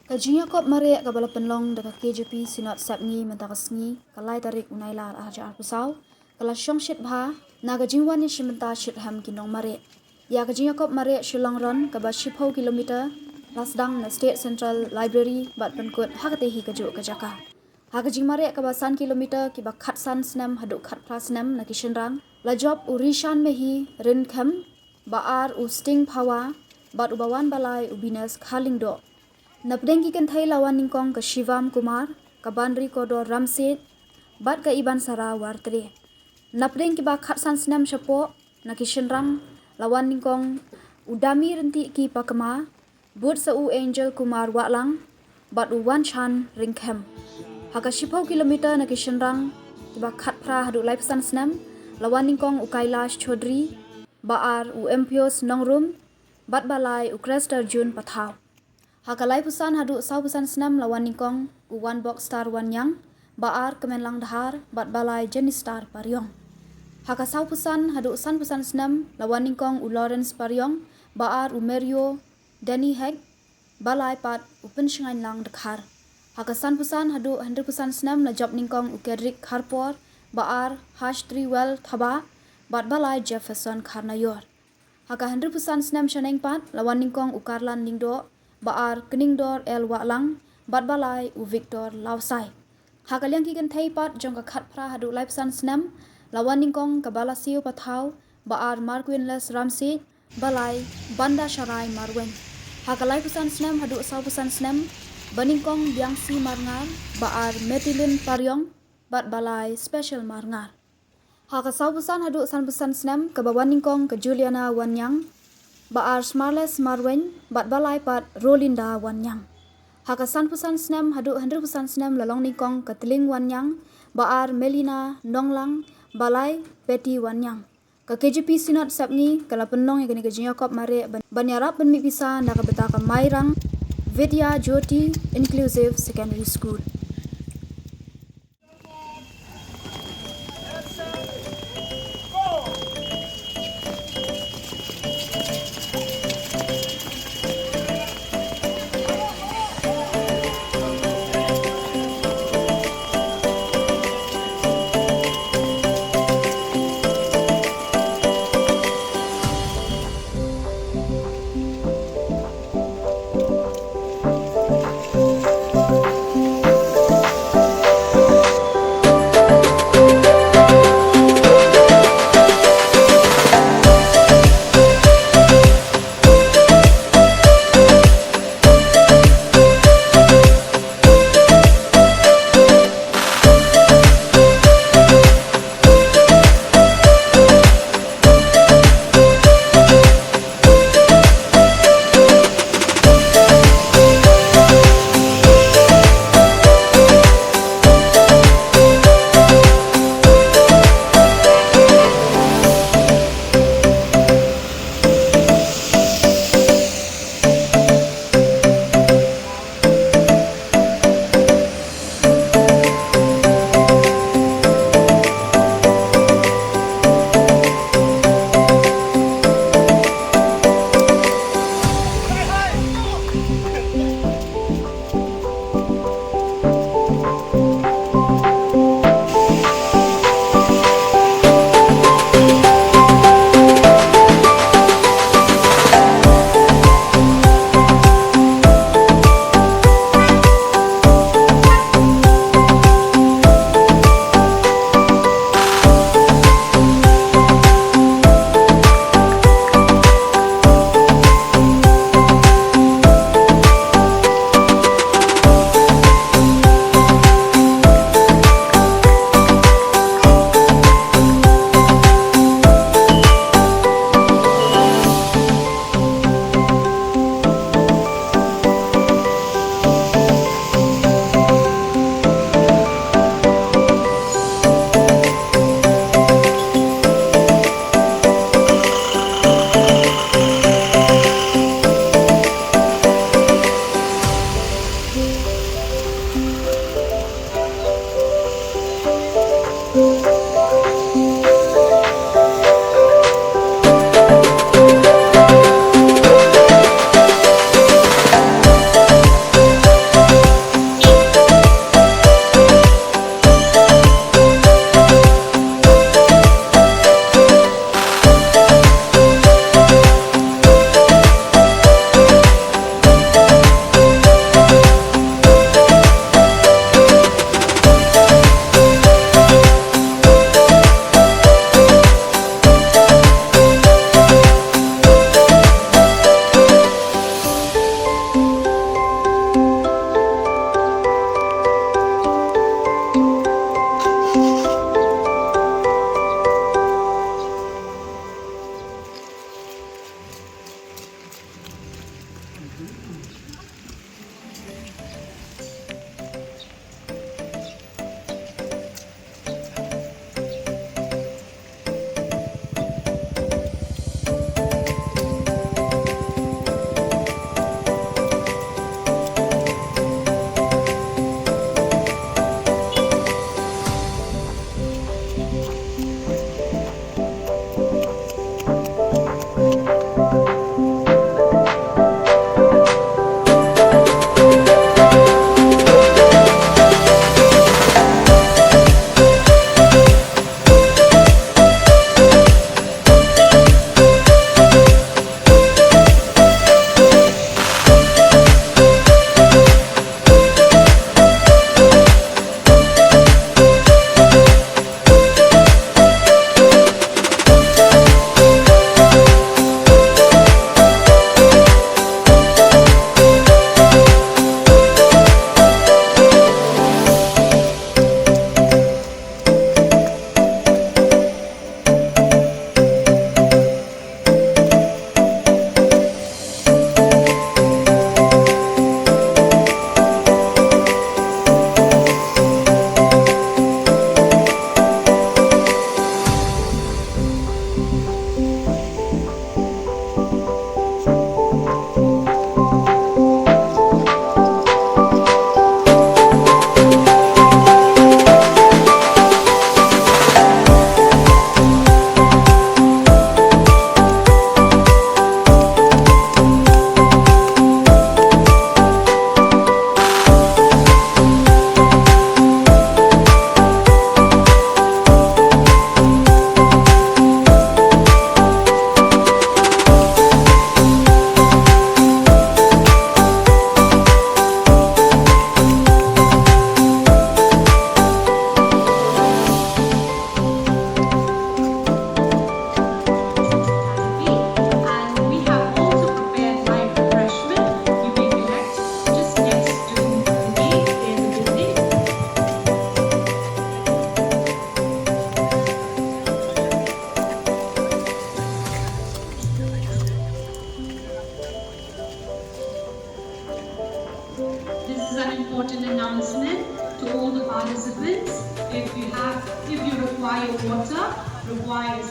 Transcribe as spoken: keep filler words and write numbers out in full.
Ka jingïakob mareh kaba la pynlong da ka K J P Synod Sepngi mynta ka sngi, ka lai tarik u Nailar arhajar arphew saw, ka la shong shit bha na ka jingwan ïashim bynta shitrhem ki nongmareh. Ïa ka jingïakob mareh Shillong Run kaba shiphew kilometer la sdang na State Central Library bad pynkut ha katei hi kajuh ka jaka. Ha ka jingmareh kaba san kilometer, kiba khatsan snem haduh khatphra snem na ki shynrang, la jop u Rishan Mehi Rynkhem, ba ar u Sting Phawa, bad uba wan ba lai u Bines Kharlyngdoh. Napdeng ki kynthei la wan nyngkong ka Shivam Kumar, ka Banri Kodor Ramsiej, bad ka Ibansara Wartre. Napdeng kiba khatsan snem shapoh na ki shynrang la wan nyngkong u Dami Ryntihki Pakma, bud sa u Angel Kumar Wahlang, bad u Wanchan Rynkhem. Ha ka shiphew kilometer na ki shynrang kiba khatphra haduh laiphew san snem la wan nyngkong u Kailash Chaudhary, ba ar u Empios Nongrum, bad ba lai u Chrestarjun Pathaw. Ha ka laiphew san haduh sawphew san snem la wan nyngkong u Wanbokstar Wanniang, ba ar Kmenlang Dhar, bad ba lai Jennistar Pariong. Ha ka sawphew san haduh sanphew san snem la wan nyngkong u Lawrence Pariong, ba ar u Merio Danny Hek, ba lai pat u Pynshngaiñlang Dkhar. Ha ka sanphew san haduh hynriewphew san snem la jop nyngkong u Kedrick Kharpor, ba ar Hashtriwel Thabah, bad ba lai Jefferson Kharnaior. Ha ka hynriewphew san snem shaneng pat la wan nyngkong u Karlan Lyngdoh, ba ar Kyningdor L Wahlang, bad ba lai u Victor Lawsai. Ha ka liang ki kynthei pat jong ka khatphra haduh laiphew san snem la wan nyngkong ka Balasiew Pathaw, ba ar Marquinless Ramsiej, ba lai Banda Sharai Marwein. Ha ka laiphew san snem haduh sawphew san snem, ba nyngkong Biangsi Marngar, ba ar Metilin Pariong, bad ba lai Special Marngar. Ha ka sawphew san haduh sanphew san snem kaba wan nyngkong ka Juliana Wanniang, ba ar Smarless Marwein, bad ba lai pat Rolinda Wanniang. Ha ka sanphew san snem haduh hynriewphew san snem la long nyngkong ka Tling Wanniang, ba ar Melina Nonglang, ba lai Betty Wanniang. Ka K J P Synod Sepngi ka la pynlong ïa kane ka jingïakob mareh ban, ban ïarap pynmih pisa na ka bynta ka Mairang Vidya Jyoti Inclusive Secondary School. Important announcement to all the participants. If you have, if you require water, require